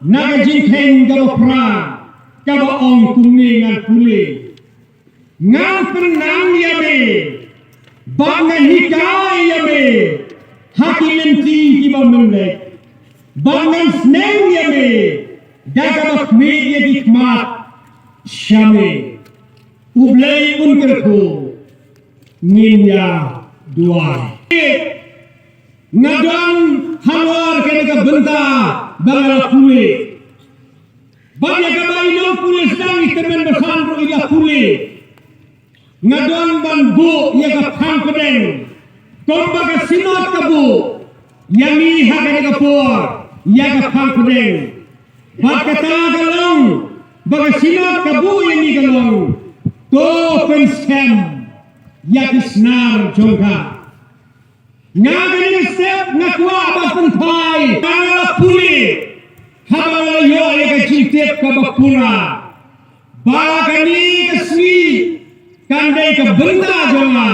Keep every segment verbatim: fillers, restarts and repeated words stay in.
Na ka jingkheiñ kaba phra, kaba ong kumne, ngan pule, ngan pynnang ïa me, bad ngan hikai ïa me ha ki lynti kiba mynleit, bad ngan sneng ïa me da kaba khmih ïa ki khmat sha me. U Blei un kyrkhu. Ngin ïa duwai. Nga don halor kane ka bynta ba nga la pule. Bad ïa kaba ïa u pule sdang, i tymmen basan ruh i la pule. Nga don ban buh ïa ka phang pdeng, kumba ka Synod ka buh ïa ngi ha kane ka por, ïa ka phang pdeng. Bad kata ka long ba ka Synod ka buh ïa ngi ka long, to pynskhem ïa ki snar jong ka. Nga kane ka step nga kwah ban pynphai, nga la pule haba nga la ïoh ïa ka jingtip kaba pura ba kane ka sngi kan dei ka bynta jong nga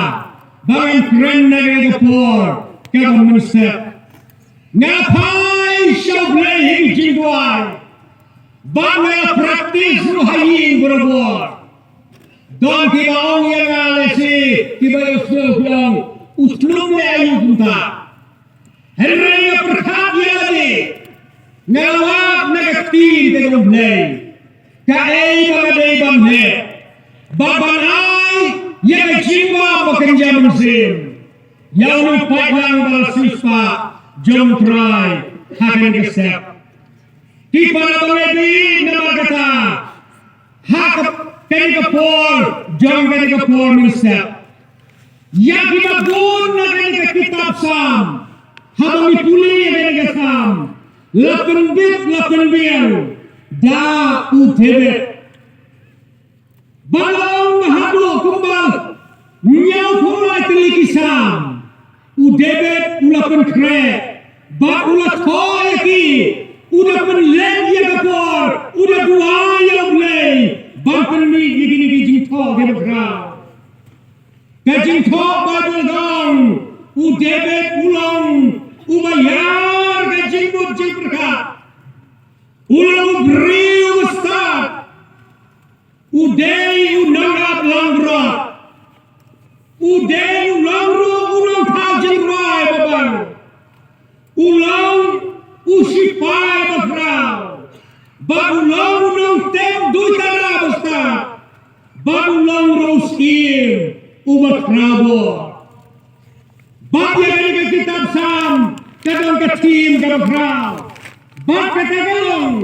ba ngan kren na kane ka por kaba mynstep. Nga phai sha U Blei ha ki jingduwai, ba nga practice ruh ha ïing barabor. Don kiba ong ïa nga lehse, kiba ïohsngew ki ong, u thlum ne aïu kumta. Hynrei nga pyrkhat ïa lade, nga wad na ka ktien ka jong U Blei, kaei ba nga dei ban leh, ba ban ai ïa ka jingbam ba kynja mynsiem ïa u nongpaitlang ba la siewspah jong U Trai ha kane ka step. Ki para bangeit, namar kata ha ka, kane ka por jong kane ka por mynstep, ïa kiba bun na kane ka kitab Salm, haba ngi pule ïa kane ka Salm, la pynbit la pynbiang da u David. Ba long haduh kumba hynñiewphew lai tylli ki Salm, u David u la pynkhreh bad u la thoh ïa ki, u da pynleit ïa ka por, u da duwai ïa U Blei ban pynmih ïa kine ki jingthoh kiba khraw. Ka jingthoh Baibl ka ong, u David u long uba ïar ka jingmut jingpyrkhat, u long u briew uba stad. U dei u nongrap langbrot. U dei u long ruh u nongthaw jingrwai ba bang. U long u sipai ba khraw. Bad u long u nongtem duitara ba stad. Bad u long ruh u syiem uba khraw bor. Bad ïa kane ka kitab Salm ka don ka theme kaba khraw. Bad kata ka long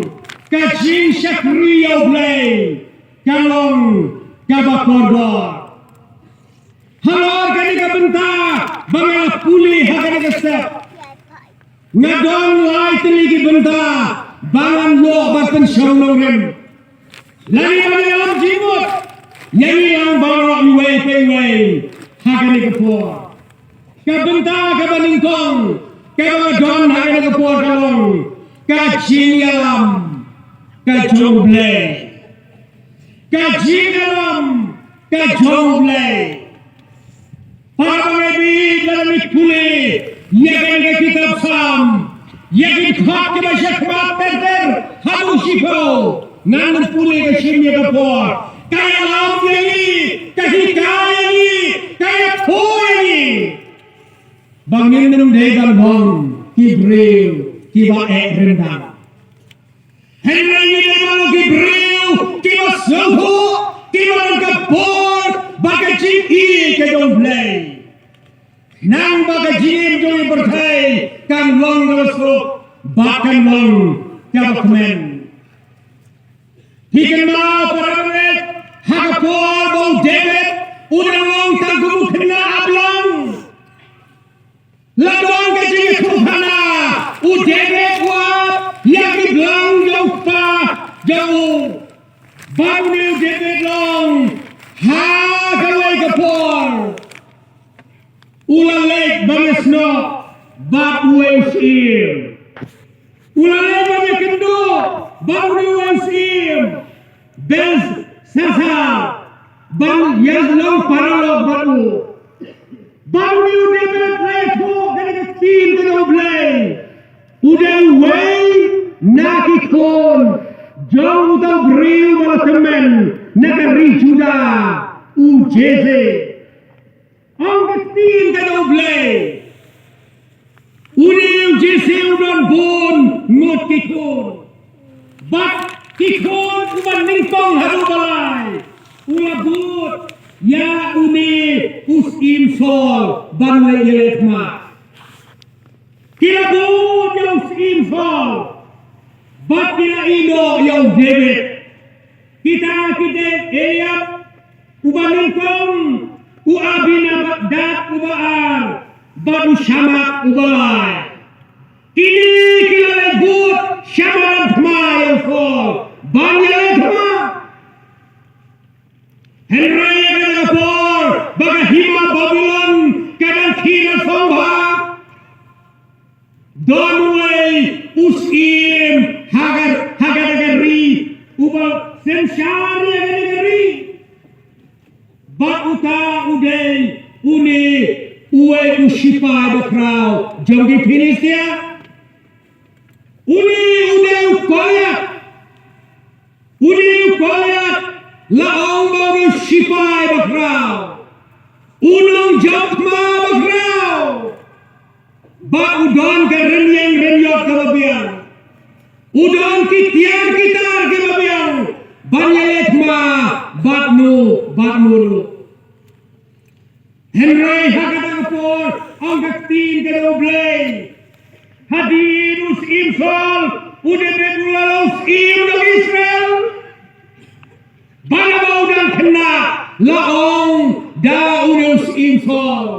ka jingshakri ïa U Blei ka long kaba kordor. Halor kane ka bynta ba nga la pule ha kane ka step, nga don lai tylli ki bynta ba ngan ïoh ban pynshong nongrim. Lane ba ngan ïalam jingmut ïa ngi lang baroh iwei pa iwei ha kane ka por. Ka bynta kaba nyngkong kaba nga don ha kane ka por ka long ka jingïalam ka jong U Blei. Ka jingïalam ka jong U Blei. Para bangeit, lada ngi pule ïa kane ka kitab Salm, ïa ki dkhot kiba sha khmat ter ter haduh shiphew, ngan pule ka shim ïa ka por. Ka ïalam ïa ngi, ka hikai ïa ngi, ka ïathuh ïa ngi ba ngin ym dei ban long ki briew kiba eh ryndang. Hynrei ngi dei ban long ki briew kiba sngewthuh, kiba don ka bor ba ka jingïeit ka jong U Blei. Nang ba ka jingim jong ngi pyrthei kan long kaba suk bad kan long kaba kmen. Phi kynmaw para bangeit, ha ka por ba u David u dang long tang kum u khynnah blang, la don ka jingïathuhkhana, u David u ap ïa ki blang jong u kpa jong u. Bad une u David long ha kawei ka por u la leit ban ïasnoh bad uwei u syiem. U la leit ban ïakynduh bad uwei u syiem, Belsasar, ban ïalong paralok bad u. Bad une u David, la ïathuh kane ka ktien ka jong U Blei, u dei uwei na ki khun jong uta u briew ba la tymmen na ka ri Juda, u Jesse. Ong ka ktien ka jong U Blei, une u Jesse u don bun ngut ki khun, bad ki khun uba nyngkong haduh ba lai u la bud ïa une u syiem Saul ban leh ïaleh thma. Ki la bud ïa u syiem Saul bad ki la ïehnoh ïa u David. Kita ki dei Eliab uba nyngkong, u Abinadab uba ar, bad u Shammah uba lai. Kine ki la leit bud shabar thma ïa u Saul ban ïaleh thma. Hynrei ïa kata ka por ba ka hima Babilon ka dang khie sngewbha, don uwei u syiem ha ka, ha kata ka ri uba synshar ïa kata ka ri. Bad uta u dei une uwei u shipai bakhraw jong ki Philistia. Une u dei u Goliath. Une u Goliath la ong ba u dei u shipai bakhraw, u nongjop thma bakhraw. Bad u don ka rynïeng rynïot kaba biang, u don ki tiar ki tar kiba biang ban ïaleh thma bad no bad no ruh. Hynrei ha kata ka por, ong ka ktien ka jong U Blei, hadien u syiem Saul, u David u la long syiem jong Israel. Bad haba u dang khynnah la ong da une u syiem Saul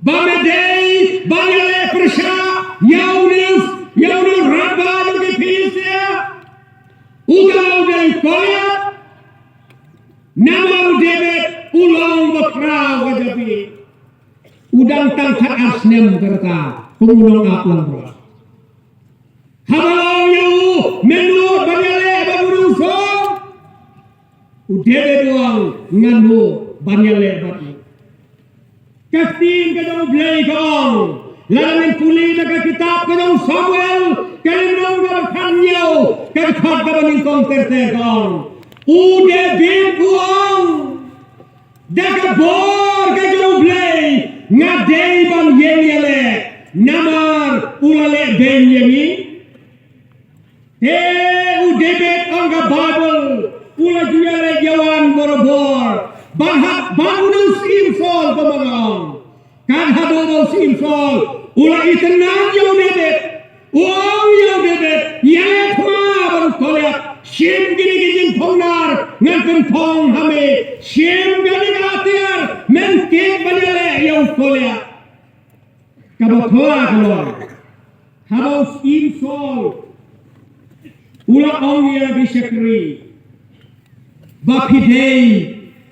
ba me dei ban ïaleh pyrshah ïa une, ïa une u rangbah jong ki Philistia. Uta u dei Goliath. Namar u David u long bakhraw ka jong phi. U dang tang khatar snem ka rta kum u nongap langbrot. Haba la ong ïa u, me nud ban ïaleh bad une u Saul, u David u ong, ngan nud ban ïaleh bad u. Ka ktien ka jong U Blei ka ong, lada ngin pule na ka kitab ka jong u Samuel, ka lynnong kaba khathynñiew, ka dkhot kaba nyngkong ter ter ka ong, u David u ong, da ka bor ka jong U Blei nga dei ban ïeng ïaleh, namar u la leh beiñ ïa ngi. Te u David, ong ka Baibl, u la ju ïaleh ïa u barabor. Bad ha, bad une u syiem Saul, kumba nga ong, kat haduh ba u syiem Saul u la itynnad ïa u David, u ong ïa u David, ïaleh thma bad u Goliath. Shim kine ki jingphongnar ngan pynphong ha me. Shim kane ka tiar, men kit ban ïaleh ïa u Goliath. Kaba phylla ka long, haba u syiem Saul u la ong ïa ki shakri ba phi dei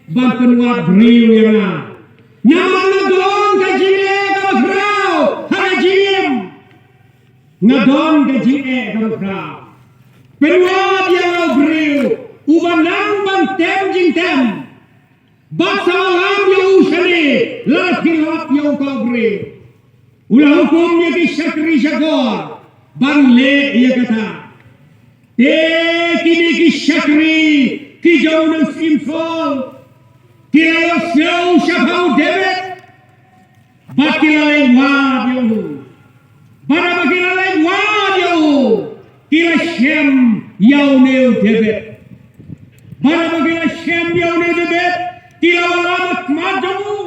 ban pynwad briew ïa nga, namar nga don ka jingeh kaba khraw ha ka jingim. Nga don ka jingeh kaba khraw. Pynwad ïa nga u briew uba nang ban tem jingtem. Bad sa wallam ïa u shane lada phi lap ïa uta u briew. U la hukum ïa ki shakri shakor ban leh ïa kata. Te kine ki shakri ki jong u syiem Saul ki la ïohsngew shaphang u David. Bad ki la leit wad ïa u. Bad haba ki la leit wad ïa u, ki la shem ïa une u David. Bad haba ki la shem ïa une u David, ki la wallam ha khmat jong u.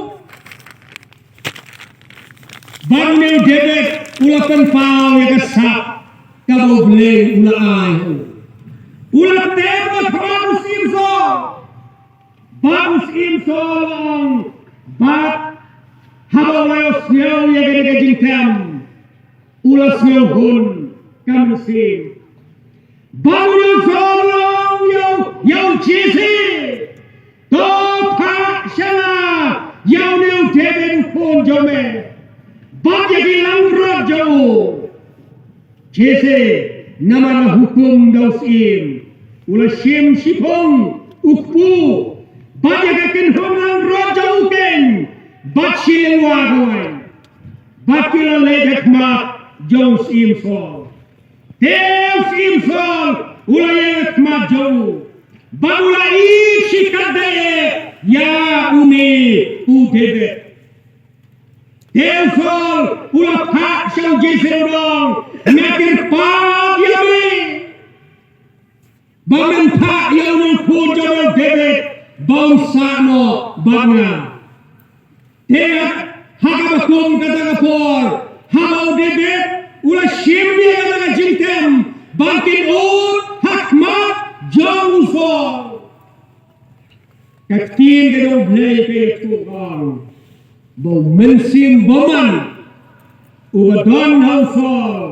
Bad une u David u la pynpaw ïa ka sap kaba U Blei u la ai ha u. U la tem ha khmat u syiem Saul. Bad u syiem Saul u ong, bad haba u la ïohsngew ïa kane ka jingtem, u la sngewhun ka mynsiem. Bad u la ong ïa u, ïa u Jesse, to phah sha nga ïa une u David u khun jong me, bad ïa ki langbrot jong u. Jesse, namar la hukum da u syiem, u la shim shiphong u kpu bad ïa ka kynhun langbrot jong u keiñ bad shi liengwa ka waiñ. Bad ki la leit ha khmat jong u syiem Saul. Te u syiem Saul u la ïeng ha khmat jong u, bad u la ïeit shikatdei ïa une u David. Te u Saul u la phah sha u Jesse u ong, nga kyrpad ïa me ba men phah ïa une u khun jong u David ba un sah noh bad nga. Te ha kaba kum kata ka por, haba u David u la shim ïa kata ka jingtem ban kynnoh ha khmat jong u Saul, ka ktien ka jong u Blei ka ïathuh ba u mynsiem bymman uba don ha u Saul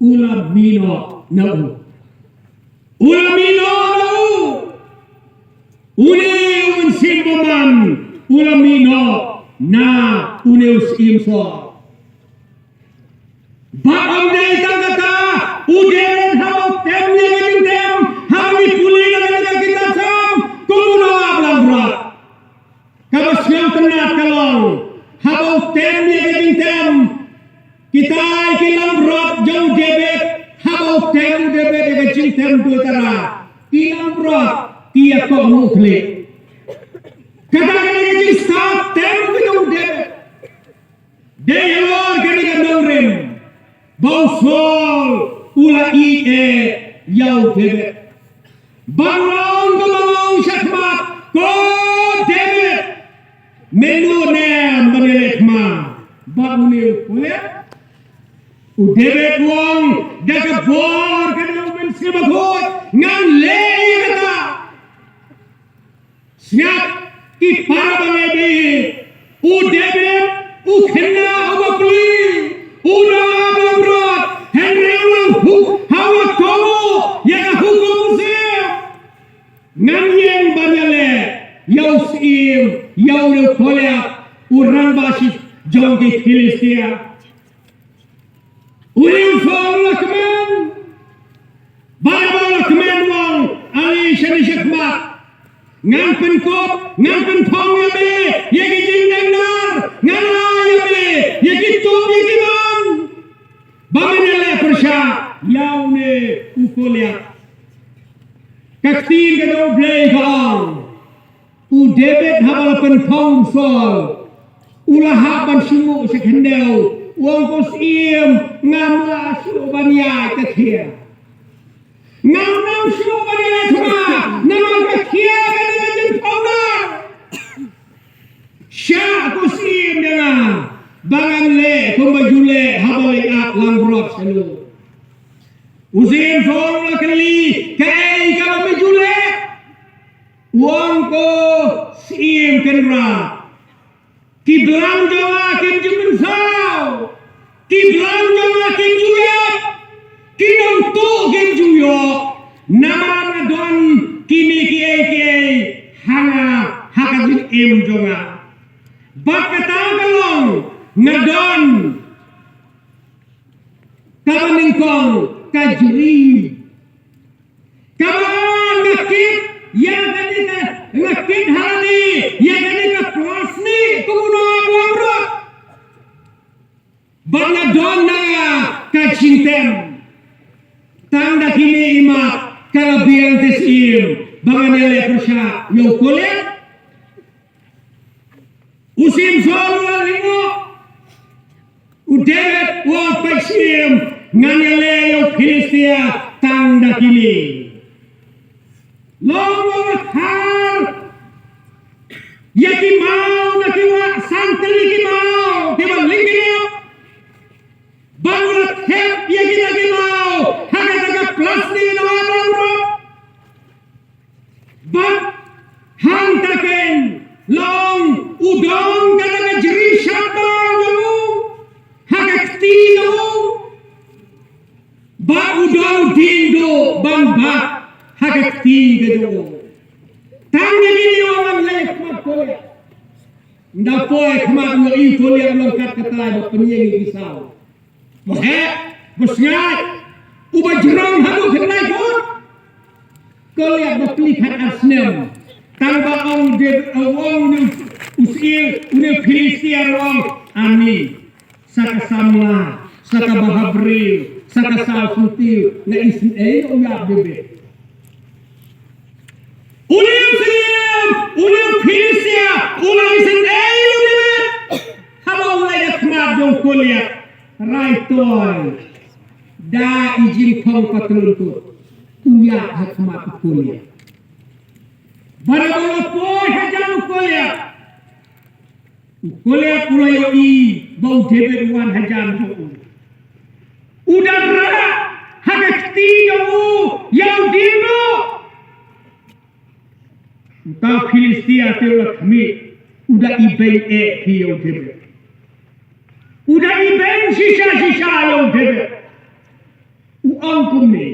u la mih noh na u. U la mih noh na u. Une u mynsiem bymman u la mih noh na une u syiem Saul. Bad ym dei tang kata, u David haba u tem ïa ka jingtem, haba ngi pule ïa kane ka kitab Salm, kum u nongap langbrot. Kaba sngewtynnat ka long, haba u tem ïa ka jingtem, kitai ki langbrot jong u David, haba u tem u David ïa ka jingtem duitara, ki langbrot ki ïakohnguh khlieh. Kata ka dei ka jingstad tem ka jong u David. Dei halor kane ka nongrim ba u Saul u la ïeit ïa u David. Bad u la ong kumba u ong shakhmat, ko David, me nud ne em ban ïaleh thma bad une u Goliath? U David u ong da ka bor ka jong u Mynsiem Bakhuid, ngan leh ïa kata. Sngap ki para bangeit, u David u khynnah uba pli, u nongap langbrot, hynrei u la huk, ha u la kohnguh ïa ka hukum u Mynsiem. Ngan ïeng ban ïaleh ïa u syiem, ïa u Goliath, u rangbah jong ki Philistia. U Saul u la kmen. Bad haba u la kmen u ong, ale shane shakhmat, ngan pynkup, ngan pynphong ïa me ïa ki jingdeng nar, ngan ai ïa me ïa ki tup ïa ki mon, ba men ïaleh pyrshah ïa une u Goliath. Ka ktien ka jong u Blei ka ong, u David haba la pynphong u Saul, u la hap ban shu nguh sha khyndew, u ong, ko syiem, ngam lah shuh ban ïaid ka khia. Ngam lah shuh ban ïaleh thma, namar ka khia ka dei ka jingphohnar. Shah, ko syiem, ïa nga, ba ngan leh kumba ju leh haba la ïap langbrot sha u. U syiem Saul u la kylli, kaei kaba me ju leh? U ong, ko syiem kynrad, ki blang jong nga kim ju pynsaw, ki blang jong nga kim ju ïap, ki nongtuh kim ju ïoh. Namar nga don kine kiei kiei ha nga, ha ka jingim jong nga. Bad kata ka long, nga don kaba nyngkong ka jri. Kaba nga kit ïa kane ka, nga kit ha lade ïa kane ka plastik kum u nongap langbrot. Bad nga don na nga ka jingtem. Tang da kine i mat ka la biang te syiem ba ngan ïaleh pyrshah ïa u Goliath. U syiem Saul u la lyngngoh. U David u ong, peit syiem, ngan ïaleh ïa u Philistia tang da kine. Long u la khar ïa ki maw na ki wah, san tylli ki maw kiba lyngkynnoh. Bad u la thep ïa kita ki maw ha kata ka plastik na wah langbrot. Bad hangta keiñ long u don kata ka jri shadbang jong u ha ka kti jong u. Bad u don u dieng duh ban bat ha ka kti ka jong u. Tang ïa kine u wan leh khmat Goliath. Ynda poi khmat u ïohi Goliath u long kat katai ba pynïeng ïa ki saw. Ba heh, ba sngaid, uba jrong haduh khyndai phut. Goliath ba pli khatar snem. Tang ba ong David, ong une u syiem, une u Philistia u ong, ani sa ka samla, sa kaba ha briew, Sa ka saw sngewthuh na isynei u ïap David. Une u Syria, une u Philistia, u la isynei u David. Haba u la ïakhmat jong u Goliath, rai toi da i jingthong patlun, u ïap ha khmat u Goliath. Barabor u la poi hajan u Goliath. U Goliath u la ïohi ba u David u wan hajan jong u. U da rah ha ka kti jong u ïa u diengduh. Uta u Philistia te u la khmih, u da ibeiñ eh phi ïa u David. U da ibeiñ shisha shisha ïa u David. U ong kumne,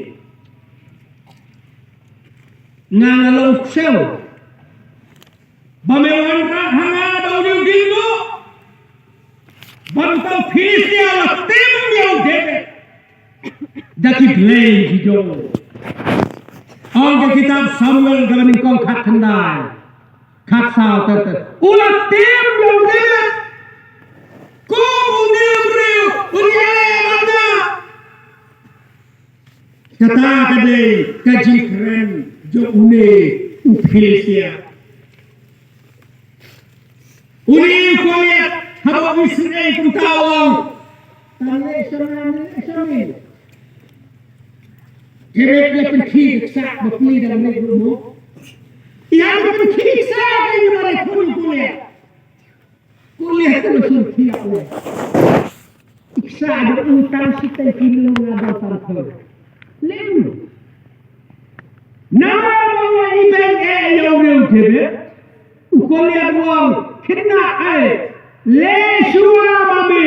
nga nga long ksew ba me wanrah ha nga da une u diengduh. Bad uta u Philistia u la tim ïa u David da ki blei ki jong u. Ong ka kitab Samuel kaba nyngkong khatkhyndai, khatsaw ter ter. U la tim ïa u David kum une u briew un ïaleh bad nga. Kata ka dei ka jingkren jong une u Philistia. Une u Goliath haba u isynei kumta u ong, tang leh sha nga, leh sha me. David, ïa pynkhih ka ksah bapli da leh ruh mo. Ïa pynkhih ka ksah ka ïa ma leh khun u Goliath. Goliath u la sngewthuh ïa u. I ksah jong u tang shiteng kilo, nga dang tang kilo. Lem. Namar ba u la ibeiñ eh ïa u David, u Goliath u ong, khynnah ai, leh shuwa ma me.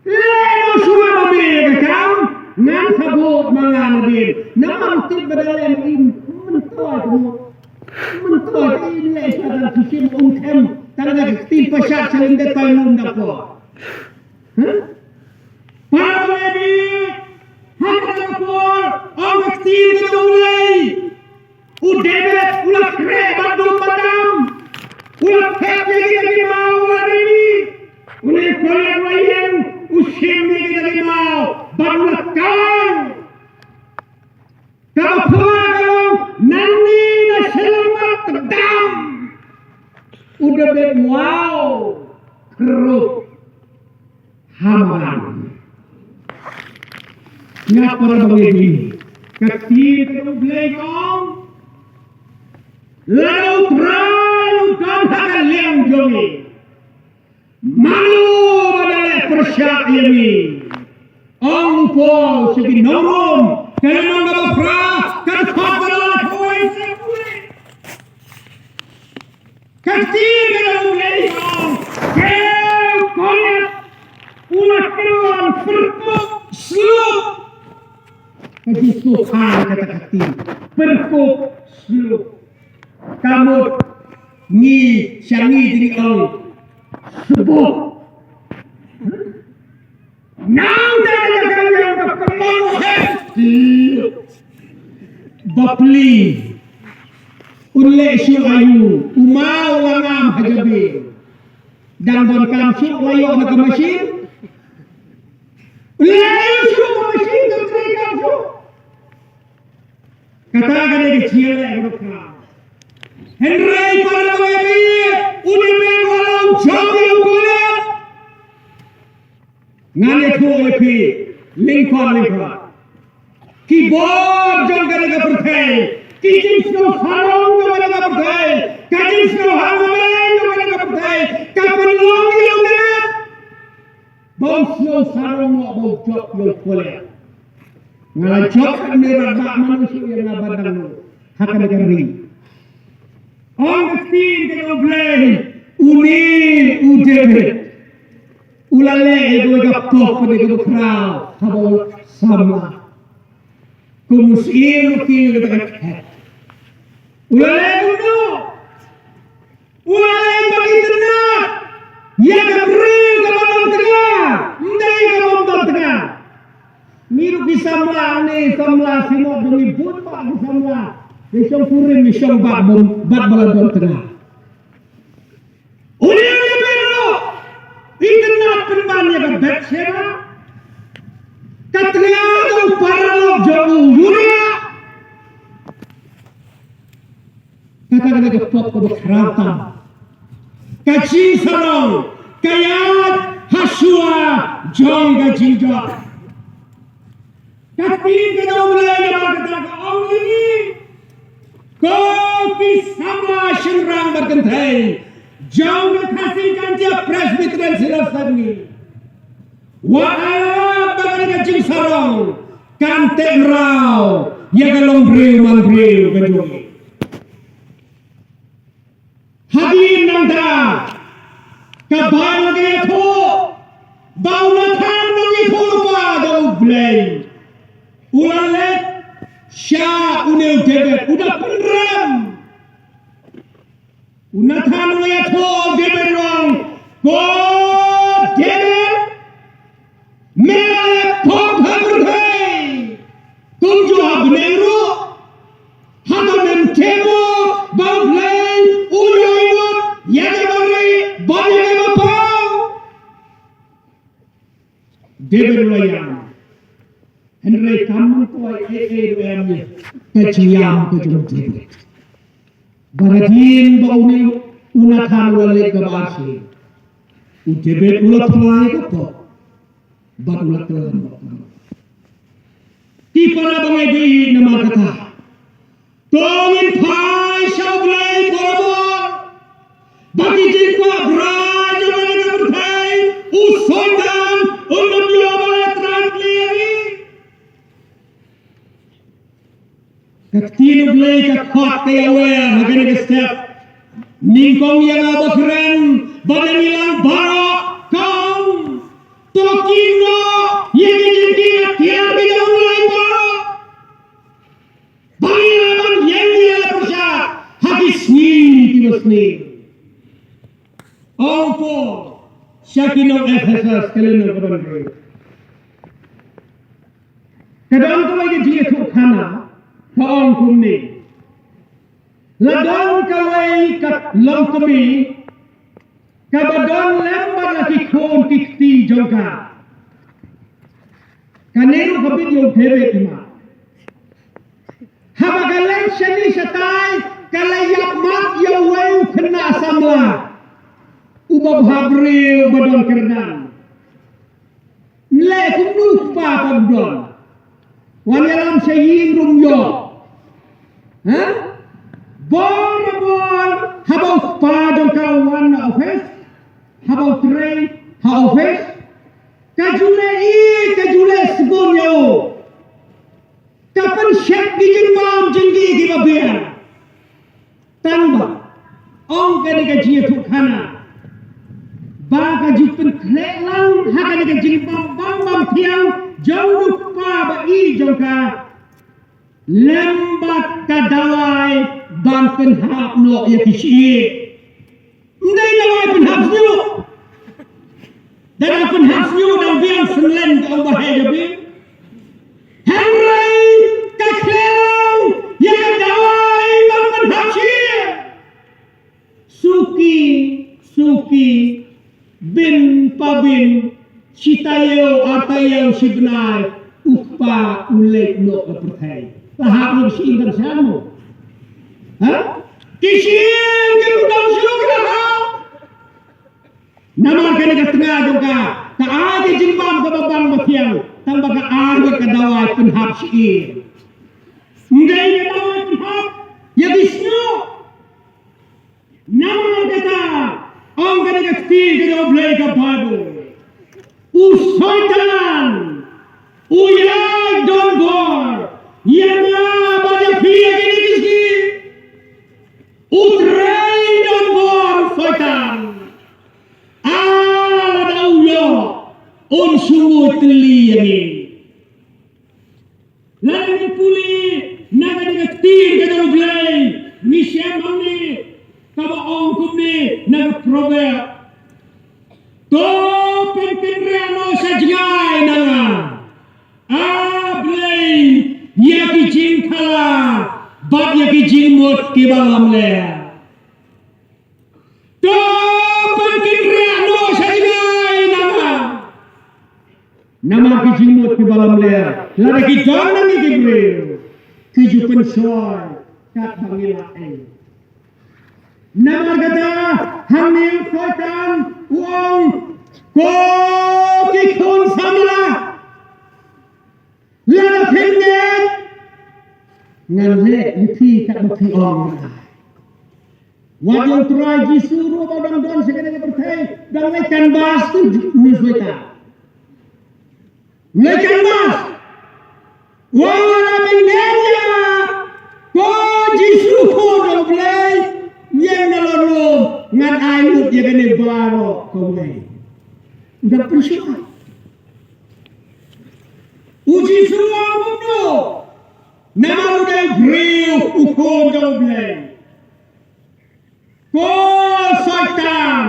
Leh noh shuwa ma me ïa ka kam, ngan sa buh ma nga nadien. Namar u tip ba da leh ma i, myntoi te mo. Myntoi te i leh shuwa tang shisien um khem, tang da ka ktien Pashad sha lyndet tai lum da por. Huh? Para bangeit, ha kata ka por, ong ka ktien ka jong U Blei. U David u la khreh bad dum bad dam. U la thep ïa ki da ki maw, u la ri. Une u Goliath u la ïeng, u shim ïa ki da ki maw bad u la kang. Kaba phylla ka long, nangne na shyllangmat ka dam. U David u krup ha madan. Nga para bangeit, ka ktien ka jong U Blei ka ong, lada U Trai u don ha ka liang jong ngi, mano ba da leh pyrshah ïa ngi? Ong u Paul sha ki nong Rom, ka lynnong kaba phra, ka dkhot kaba laiphew wei. Ka ktien ka jong U Blei ka ong, u Goliath u la kren pyrkhat sluk. Ka jingsngewthuh kata ka ktien, pyrkhat sluk. Ka mut ngi, sha ngi te ngi ong sbuk. Nang da ka ka yang ka ka long he. Bapli. Un leh shuh aïu, u maw u la ngam ha jabieng. Dang don kam shuh la ïoh na ka mashin. Un leh aïu shuh ka mashin, ka trei kam shuh. Kata ka dei ka jingïaleh kaba khraw. Hynrei para bangeit, une u briew u la ong jong ïa u Goliath. Ngan ïathuh ïa phi, lyngkot lyngkot. Ki bor jong kane ka pyrthei, ki jingsngew sarong jong kane ka pyrthei, ka jingsngew hangne jong kane ka pyrthei, ka pynlong ïa u Goliath ba un sngew sarong noh ba u jop ïa u Goliath. Nga la jop hangne, ba mano shuh ïa nga ban dang noh ha kane ka ri. Ong ka ktien ka jong U Blei, une u David u la leh ïa kawei ka pop kaba khraw haba u samla. Kum u syiem u kiew kata ka khet. U la leh kumno? U la leh ban itynnad ïa ka briew kaba don tnga, ym dei kaba ym don tnga. Ngi ruh ki samla, ngi samla, sngewbha ngi bun bah ki samla. Ngi shong kurim, ngi shong bad bun, bad ba la don tnga. Une u David ruh, itynnad pynban ïa ka Bathsheba. Ka tnga jong u paralok jong u Uriah. Kata ka dei ka pop kaba khraw tam. Ka jingsarong ka ïaid ha shuwa jong ka jingjot. Ka ktien ka jong U Blei namar kata ka ong ïa ngi, ko ki samla shynrang bad kynthei jong ka Khasi Jaintia Presbyterian Synod Sepngi, wat ïa ba ka dei ka jingsarong kan teh mraw ïa ka longbriew manbriew ka jong ngi. Hadien nangta ka Baibl ka ïathuh ba u Nathan u nongïathuhlypa jong U Blei u la leit sha une u David, u da pynrem. U Nathan u la ïathuh ïa u David, u ong, ko David, me la leh pop ha pyrthei kumjuh ha bneng ruh. Hato mem tip mo ba U Blei u ïohi lut ïa kaba rieh bad ïa kaba paw? David u la ïam. Hynrei kam myntoi ei ei ruh em ïa ka jingïam ka jong David. Ba hadien ba une u Nathan u la leit kaba arsien, u David u la pynlait ka pop bad u la kyllang. Ki para bangeit, namar kata to ngin phai sha U Blei, para bangeit, ba ki jingkwah bra jong kane ka pyrthei, u Soitan, un ym ïoh ban leh trai plie ïa ngi. Ka ktien U Blei ka khot ka ïawer ha kane ka step. Nyngkong ïa nga ba kren bad ïa ngi lang baroh, ka ong, to kynnoh ïa ki jingkynnoh ïa ki jong U Blei baroh, ba ngin ïa ban ïeng ïa la pyrshah ha ki sngi kiba sniew. Ong Paul sha ki nong Ephesus, ka lynnong kaba hynriew. Ka don kawei ka jingïathuhkhana ka ong kumne. La don kawei ka longkmie kaba don lem bad la ki khun ki kti jong ka. Kane ruh ka bit ïa u David, i ma. Haba ka leit shane shatai ka la ïap mat ïa uwei u khynnah samla uba bhabriew uba don kyrdan. Leh kumno u kpa pat u don? Wan ïalam sha ïing ruh ym ïoh. Ha? Bor bor haba u kpa jong ka u wan na office, haba u trei ha office, ka ju leh ïeit, ka ju leh sbun ïa u. Ka pynshep ki jingbam jong ki kiba biang. Tang ba ong kane ka jingïathuhkhana ba ka ju pynkhleh lang ha kane ka jingbam bam bam thiang jong u kpa ba ïeit jong ka lem bad ka dawai ban pynhap noh ïa ki shyieng. Ym dei dawai pynhap shñiuh. Lada pynhap shñiuh dang biang synlen ka ong ba heh jabieng. Hynrei ka khleh ïa ka dawai ban pynhap shyieng. Suki suki, bun pa bun, shi taïew ar taïew shi bnai u kpa u leit noh ka pyrthei. La hap ïa ka shyieng kan sha mo? Ha? Ki shyieng ki dang shu la hap. Namar kane ka tnga jong ka, ka ai ka jingbam kaba bang ba thiang, tang ba ka ai ka dawai pynhap shyieng. Ym dei ka dawai pynhap ïa ki shñiuh. Namar kata ong kane ka ktien ka jong U Blei ka Baibl, u Soitan u ïai don bor ïa nga bad ïa phi ïa kine ki sngi. U trei don bor u Soitan. Ah, lada u ïoh un shu mut tylli ïa ngi. Lada ngi pule na ka dei ka ktien ka jong U Blei, ngi shem hangne kaba ong kumne na ka Proverb. To pynkynriah noh sha jngai na nga, A Blei, ïa ki jingthala bad ïa ki jingmut kiba lamler. To pynkynriah noh sha jngai na nga. Namar ki jingmut kiba lamler, lada ki don na ngi ki briew, ki ju pynshoi katba ngi lah ei. Namar kata, hangne u Soitan u ong, ko ki khun samla, lada phin ngeit, ngan leh ïa phi katba phi ong. Wat ïa u Trai Jisu ruh ba u dang don sha kane ka pyrthei, dang leit canvass tu u Soitan. Leit canvass. Wat la phin ngeit ïa nga, ko Jisu, ko Khun jong U Blei, ïeng na lon lum, ngan ai lut ïa kane baroh kawei. U dang pynshoi. U Jisu u ong kumno? Namar u dei u briew, u Khun jong U Blei. Ko Soitan,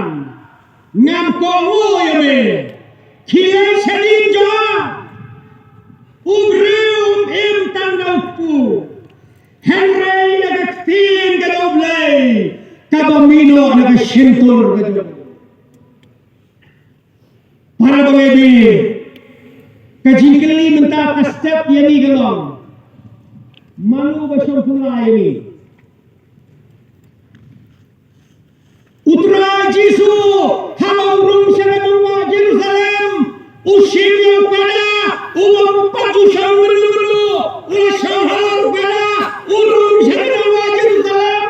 ngam kohnguh ïa me. Khie shadien jong nga. U briew um im tang da u kpu, hynrei da ka ktien ka jong U Blei kaba mih noh na ka shyntur ka jong u. Para bangeit, ka jingkylli mynta ka step ïa ngi ka long, mano ba shong pula ïa ngi? U Trai Jisu, haba u rung sha ka nongbah Jerusalem, u shim ïa u pada, u wan pat u shong mynno mynno, u la shong halor u pada, u rung sha ka nongbah Jerusalem.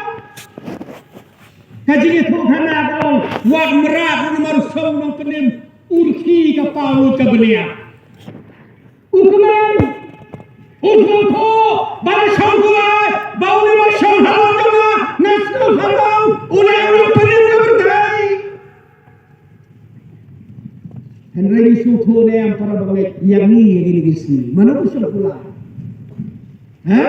Ka jingïathuhkhana ka ong, wat mrad ruh namar u song nongpynim, u rkhie ka paw lut ka bniah. U kmen, u sngewthuh ba la shong pulai, ba une ba shong halor jong nga, nga sngewthuh ba u dei u nongpynim ka pyrthei. Hynrei ngi sngewthuh ne em, para bangeit, ïa ngi, ïa ngi, ïa ngi sngi, mano ba shong pulai? Ha?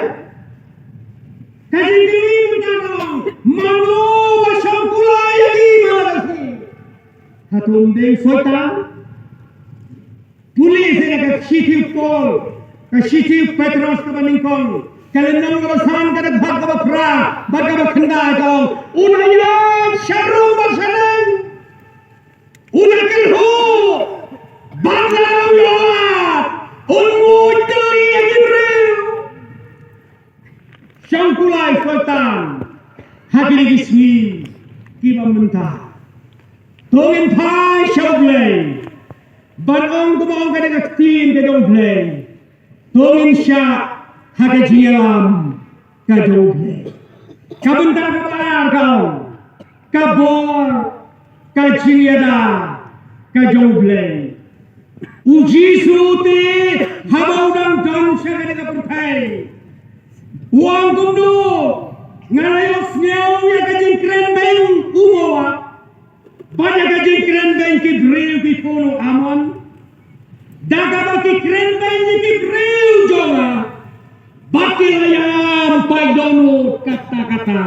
Ka jingkylli mynta ka long, mano ba shong pulai ïa ngi man la ka sngi? Hato ym dei u Soitan? Pule seh ïa ka shithi u Paul, ka shithi u Petros kaba nyngkong, ka lynnong kaba san, ka dkhot kaba phra bad kaba khyndai ka ong, u la ïaid sha rung bad sha neng, u la kyrhuh bad la long ïoh, un nguid tylli ïa ki briew. Shong pulai Soitan ha kine ki sngi kiba mynta. To ngin phai sha U Blei ban ong kumba ong ka dei ka ktien ka jong U Blei. To ngin shah ha ka jingïalam ka jong U Blei. Ka bynta kaba ar ka ong, ka bor, ka jingïada ka jong U Blei. U Jisu te, haba u dang don sha kane ka pyrthei, u ong kumno? Nga la ïohsngew ïa ka jingkren beiñ u Moab bad ïa ka jingkren beiñ ki briew ki khun u Amon. Da kaba ki kren beiñ ïa ki briew jong nga, bad ki la ïalam paid dohnud katta katta.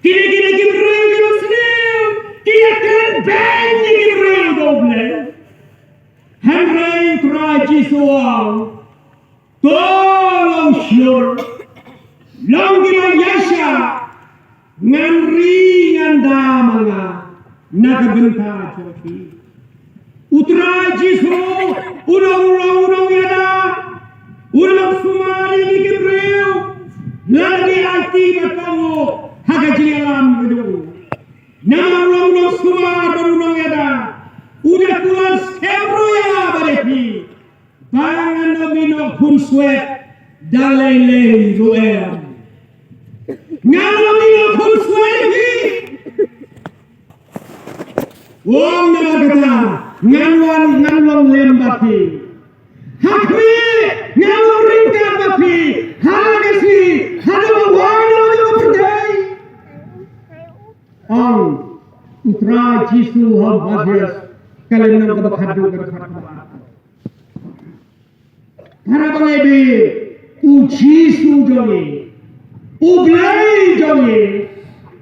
Kine, kine ki briew ki la sniew, ki la kren beiñ ïa ki briew jong U Blei. Hynrei U Trai Jisu u ong, to long shlur, long kiba ïaishah, ngan ri ngan da ma nga na ka bynta jong phi. U Trai Jisu u long, u long, u nongïada, u nongsumar ïa ngi ki briew, lada ngi aiti bad kohnguh ha ka jingïalam ka jong u. Namar u long u nongsumar bad u nongïada, u da kular skhem ruh ïa nga bad ïa phi, ba ngan ym ïehnoh khunswet da lei lei ruh em. Ngan ym ïehnoh khunswet ïa phi. Ong, namar kata ngan wan, ngan long lem bad phi. Ha khmih ngan long ryngkat bad phi ha ka sngi haduh ba wan Noah na ka pyrthei. Ong U Trai Jisu ha u Mathaios, ka lynnong kaba khatduh, ka dkhot kaba ar. Para bangeit, u Jisu jong ngi, U Blei jong ngi,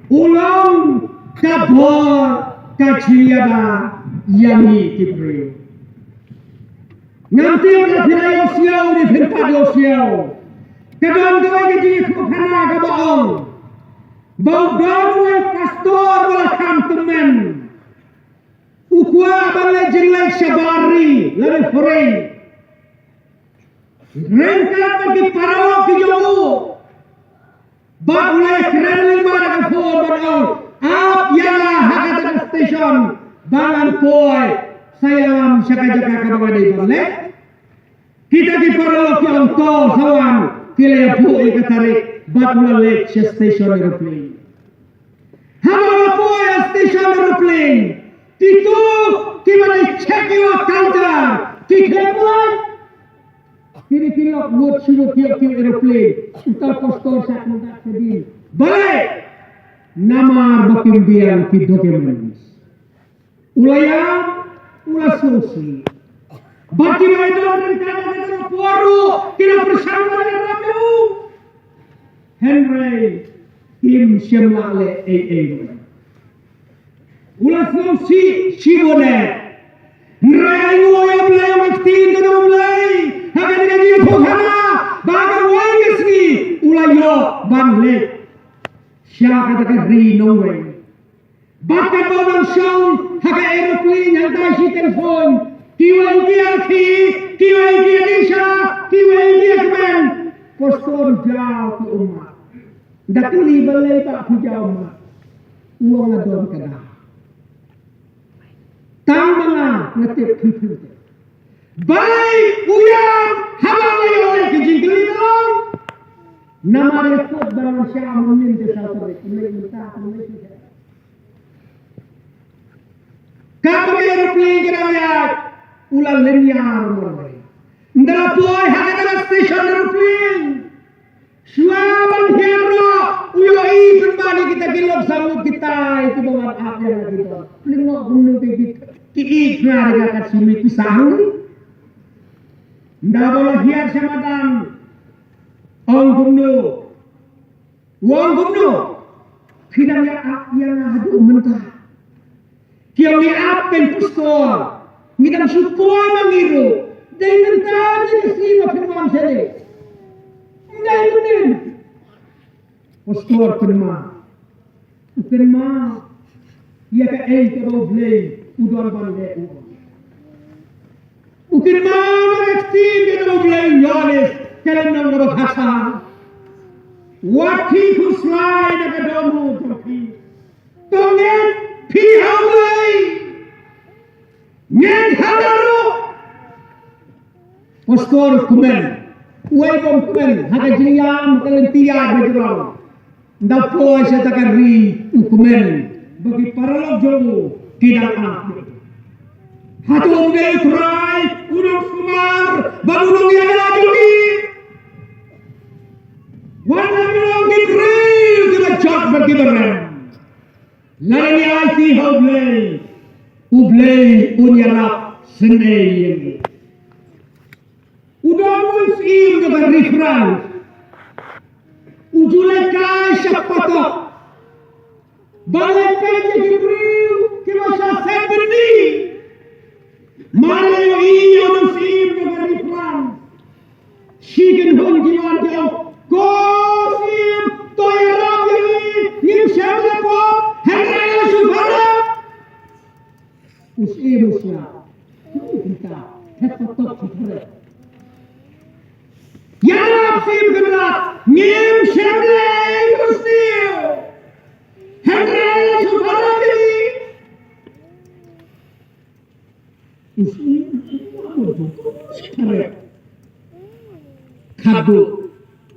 u long ka bor, ka jingïada ïa ngi ki briew. Ngam tip lada phi la ïohsngew ne phin pat ïohsngew, ka don kawei ka jingïathuhkhana kaba ong ba u don uwei u pastor ba la kham tymmen. U kwah ban leit jingleit shabar ri lane foreign. Ryngkat bad ki paralok ki jong u, bad u la kren lyngba da ka phone bad ong, ap ïa nga ha kata ka station ba ngan poi sa ïalam sha ka jaka kaba nga dei ban leit. Kita ki paralok ki ong to sa wan, ki la ïa buh ïa ka tarik bad u la leit sha station aeroplane. Haba la poi station aeroplane, kito kiba dei check ïa ka counter ki khlem poi. Kine ki lok mut shu mut ïa ki aeroplane. Uta pastor sa kumta ka dei. Balei? Namar ba kim biang ki documents. U la ïam, u la sngewsih. Bad kiba ïadon ryngkat bad kata ka por ruh ki la pyrshang ban ïarap ïa u. Hynrei kim shym la leh ei ei ruh. U la sngewsih shibun eh. Hynrei ainguh ïa U Blei, ïa ka ktien ka jong U Blei. Ha kane ka jingïathuhkhana ba ha kawei ka sngi u la ïoh ban leit sha kata ka ri nongwei. Bad katba u dang shong ha ka aeroplane hangta shi tyngshaiñ, kiwei ki ïa rkhie, kiwei ki ïa dieng sha, kiwei ki ïa kmen. Pastor jaw ki ummat. Da kylli balei ba phi jaw ummat. U ong nga don ka daw. Tang ma nga, nga tip phi phi tip. Balei u ïam haba u ïoh ïa ka jingkylli ba long? Namar ïa kut ba ngan shah mynnin ka saw tarik, mynta mynta mynta. Katba ka aeroplane ka dang ïaid, u la lynñiar marwei. Ynda la poi ha kata ka station aeroplane, shuwa ban hiar noh, u ïohi pynban ïa kita ki lok sanguk kitai kiba wan ap ïa nga ki don. Lyngngoh kumno ki ki ki ïeit nga ïa nga kat shimiet ki sang. Ynda ba la hiar sha madan, ong kumno? Ong kumno? Phi dang ïa ap ïa nga haduh mynta? Ki ong ngi ap kein pastor. Ngi dang shu poi ma ngi ruh. Dei mynta ne ka sngi ba phin wan shane? Dei mynnin. Pastor pynmad. U kynmaw ïa kaei kaba U Blei u don ban leh u. U kynmaw ïa ka ktien kaba U Blei u ong, ka lynnong kaba khatsan. Wat khih khuslai na ka dohnud jong phi. To ngeit phi ha U Blei. Ngeit ha nga ruh. Pastor kmen. Uwei bym kmen ha ka jingïam, ha ka lynti ïaid bajrong. Ynda poi sha kata ka ri u kmen ba ki paralok jong u ki dang ap. Hato um dei U Trai u nongsumar ba u nongïada jong ngi? Wat la ngi long ki briew kiba jot bad kiba rem. Lada ngi aiti ha U Blei, U Blei un ïarap synei ïa ngi. U don u syiem kaba reference. U ju leit kai sha patok. Ba leit peit ïa ki briew kiba shah set byndi. Mar ïa u, ïa u syiem kaba reference. Shi kynhun ki wan ki ong, ko syiem, to ïarap ïa ngi, ngim shym leh pop, hynrei la shu pharap. U syiem u sngap. Kumta, hep patok ki pharap. Ïarap syiem Kynrad, ngim shym leh ei ei ko syiem. Hynrei la shu pharap ïa ngi. U syiem u sngap. Khadduh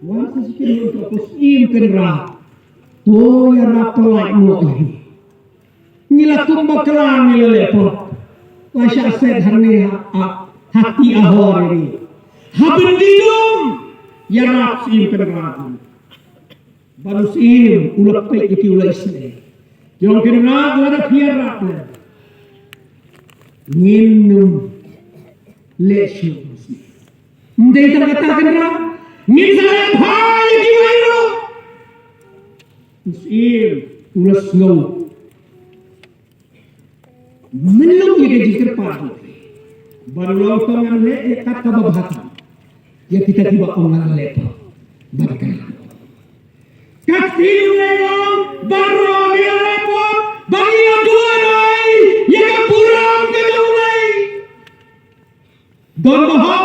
wan sa shisien u ong, ko syiem Kynrad, to ïarap pyllait noh ïa ngi. Ngi la kum bakla, ngi la leh pop. La shah set hangne ha, ha, ha ti ha hor ïa ngi. Ha byndi lum, ïarap syiem Kynrad. Bad u syiem u la peit ïa ki, u la isynei. Ki ong, Kynrad, lada phi ïarap lem, ngin nym leh shuh. Ym dei tang kata, Kynrad, ngin sa leh phai ïa kiwei ruh. U syiem u la sngew mynlong ïa ka jingkyrpad jong u. Bad u la ong, to ngan leh ïa kat kaba bha tam ïa kita kiba ong ngan leh pop. Bad ka, ka ktien U Blei ka ong, baroh ngi la leh pop, ba ngi la duwai ïa ka burom ka jong U Blei. Don ba hok.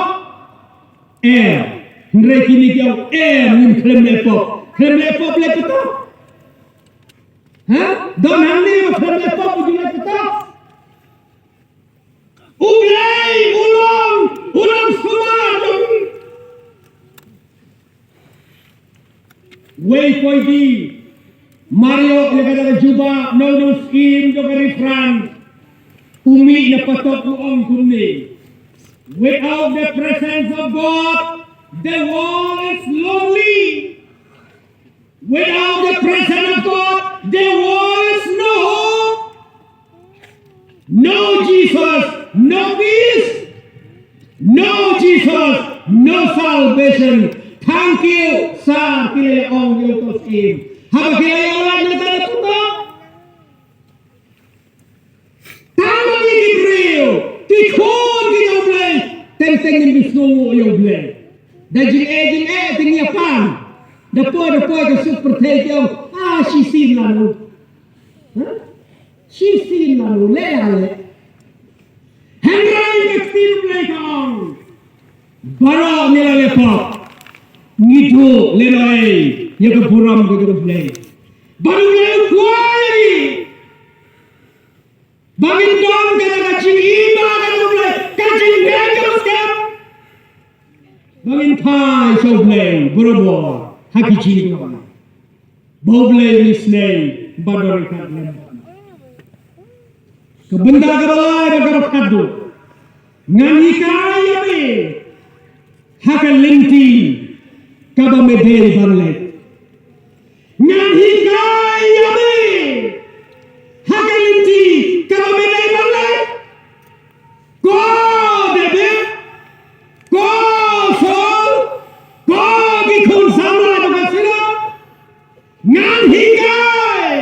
Em. Hynrei kine ki ong em, ngim khlem leh pop. Khlem leh pop leh patok. Ha? Don hangne ba khlem leh pop ba ju leh patok. U Blei u long, u long sumar jong ngi. Wei poi di, Mario ïa ka jubab na u nongsyiem jong ka Refrang. U mih na patok u ong kumne: Without the presence of God, the world is lonely. Without the presence of God, the world is no hope. No Jesus, no peace. No Jesus, no salvation. Thank you, sir. Ki la ong ïa u nongsyiem. Haba ki la ïa lait na ka patok. Tang ma ngi ki briew, ki khun ki jong U Blei, teng teng ngin ïohsngew ïa U Blei. Da jingeh jingeh te ngi ïa pan. Da poi da poi ka suk pyrthei ki ong, ah, shisien lano. Ha? Shisien lano, leh ïa leh. Hynrei ka ktien U Blei ka ong, baroh ngi la leh pop. Ngi duh lehnoh ïa ka burom ka jong U Blei. Bad U Blei u kwah ïa ngi ba ngin don kata ka jingim ba ka jong U Blei, ka jingim kaba skhem. Ba ngin phai sha U Blei barabor ha ki jingduwai. Ba U Blei un isynei ban don ryngkat lem. Ka bynta kaba lai bad kaba khatduh. Ngan hikai ïa me ha ka lynti kaba me dei ban leit. Ngan hikai ïa me ha ka lynti kaba me dei ban leit. Ko David, ko Saul, ko ki khun samla jong ka synagogue, ngan hikai,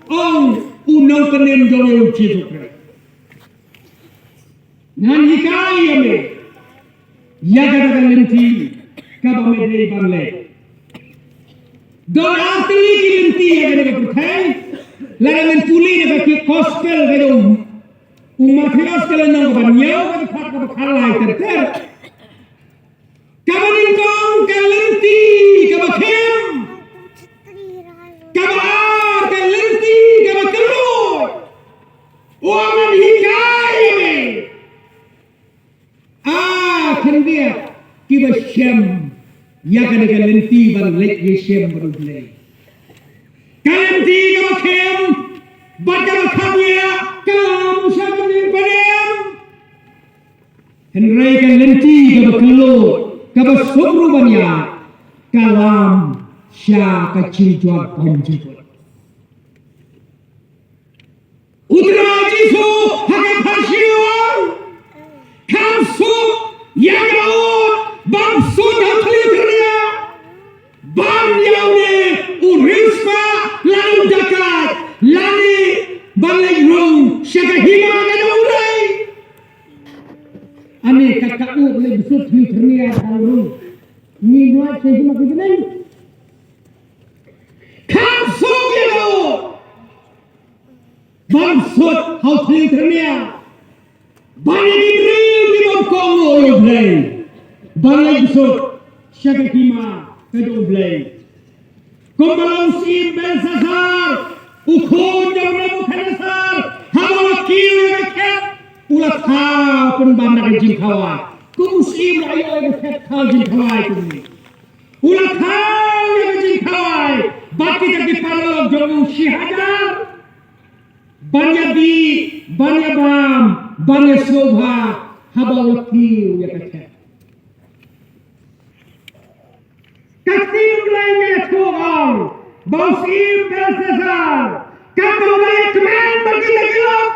ong u nongpynim jong ngi U Jisu Khrist. Ngan hikai ïa me ïa kata ka lynti kaba me dei ban leit. Don ar tylli ki lynti ïa kane ka pyrthei. Lada men pule na ka ki gospel ka jong u Mathaios ka lynnong kaba hynñiew ka dkhot kaba khatlai ter ter. Kaba nyngkong ka lynti kaba khim. Kaba ar ka lynti kaba kylluid. U ong ngan hikai ïa me. Ah, khyndiat kiba shem ïa kane ka lynti ban leit ïashem bad U Blei. Ka lynti kaba khim bad kaba kham ïa ka lam sha ka jingpynim. Hynrei ka lynti kaba kylluid kaba suk ruh ban ïa ka lam sha ka jingjot bymjukut. U Trai Jisu ha ka pharshi u ong, kham suk ïa ka ud bym sut ha u thliew tyrniang, ban ïa une u riewspah lane u dakaid lane ban leit rung sha ka hima ka jong U Blei. Ane kat ka ud leit sut thliew tyrniang ban rung. Ngi ïoh sha hima ki bneng. Kham suk ïa ka ud bym sut ha u thliew tyrniang. Ban ïa ki briew ki bym kohnguh ïa U Blei ban leit sut sha ka hima ka jong U Blei. Kumba la u syiem Belshassar, u khun jong u Nebukhadnessar, haba u la kiew ïa ka khet, u la thaw pynban da ka jingkhawai. Kum u syiem la ïoh ïa ka khet thaw jingkhawai kumne. U la thaw ïa ka jingkhawai bad kita ki paralok jong u shi hajar. Ban ïa dih, ban ïa bam, ban ïa sngewbha, haba u la kiew ïa ka khet. Ka ktien U Blei ka ïathuh ong ba u syiem Belshassar, katba u dang ïa kmen bad kita ki lok,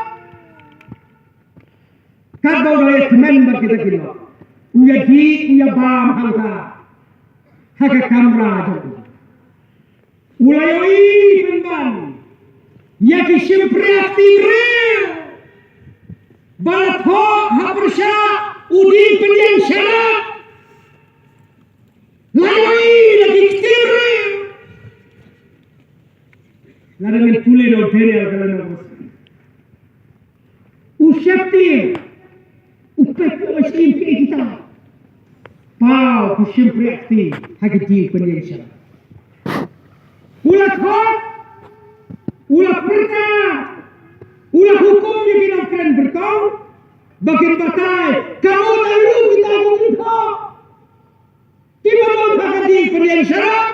katba u dang ïa kmen bad kita ki lok, u ïa dih, u ïa bam hangta ha ka kamra jong u. U la ïohi pynban ïa ki shympriahti briew ba la thoh ha pyrshah u dieng pynïeng sharak. La ïohi la ki kti briew. Lada men pule na u Daniel ka lynnong kaba san, u sheptieng u peit, u shim ki kita. U shympriah kti ha ka jingpynïeng sharak. U la khot, u la pyrta, u la hukum ïa ki nongkren byrtong ba kin batai ka mut aïu kita ki jingthoh kiba don ha ka jingpynïeng sharak.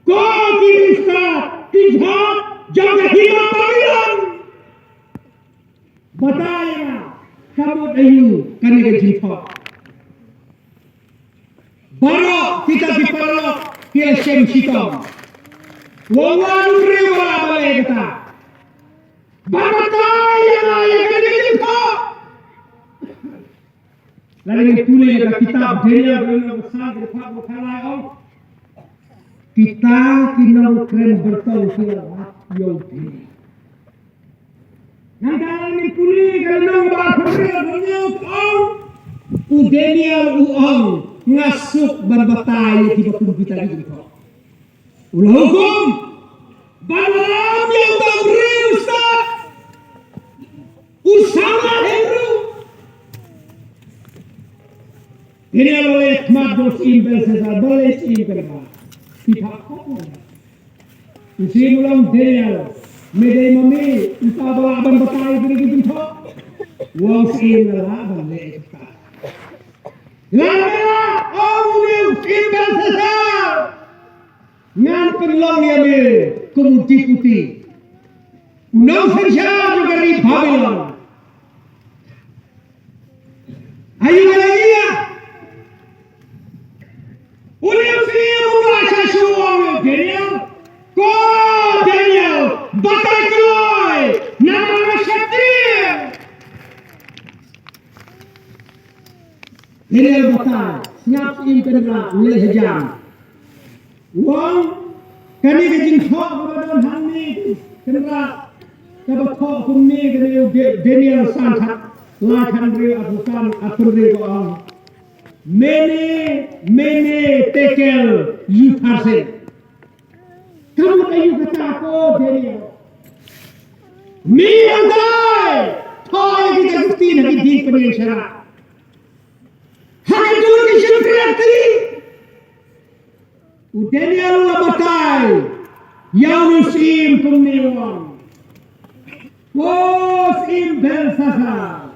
Ko ki riewstad, ki jhot jong ka hima Babilon, batai ïa nga ka mut aïu kane ka jingthoh. Baroh kita ki paralok ki la shem shitom. Wan wan u briew ba la balei kata, ban batai ïa nga ïa kane ka jingthoh. Lada ngi pule ïa ka kitab Daniel, Daniel ba san, ka dkhot ba khatlai, ong: Kita ki nongkren byrtong ki la lap ïa u Daniel. Nangta ngi pule ka lynnong ba arphew hynriew, ong: U Daniel u ong, nga suk ban batai ïa kiba kum kita ki jingthoh. U la hukum ban lam ïa uta u briew u stad, u samla Hebru. Daniel u leit khmat jong u syiem Belshassar, balei syiem, kane ka phi phah khot. U syiem u la ong: Daniel, me dei ma me uta ba lah ban batai ïa kine ki jingthoh? U ong: Syiem, nga lah ban leh kata. Lada me lah, ong une u syiem Belshassar, ngan pynlong ïa me kum u deputy, u nongsynshar jong ka ri Babilon. Aïu, aïu, aïu? Une u syiem u la sha shuh u ong ïa u Daniel: Ko Daniel, batai kloi, namar nga sheptieng. Daniel batai, sngap, Syiem Kynrad, leit hajan. U ong: Kane ka jingthoh kaba don hangne, Kynrad, kaba thoh kumne, kane u Da-, Daniel san khat, lai khat hynriew, arphew san, arphew hynriew, ka ong: Mene, mene, tekel, upharsin. Ka mut aïu kata, ko Daniel? Me batai, thoh ïa kita ki ktien ha ka jingpynïeng sharak, ha ka dur ka shympriah kti. U Daniel u la batai ïa une u syiem kumne, u ong: Ko Syiem Belshassar,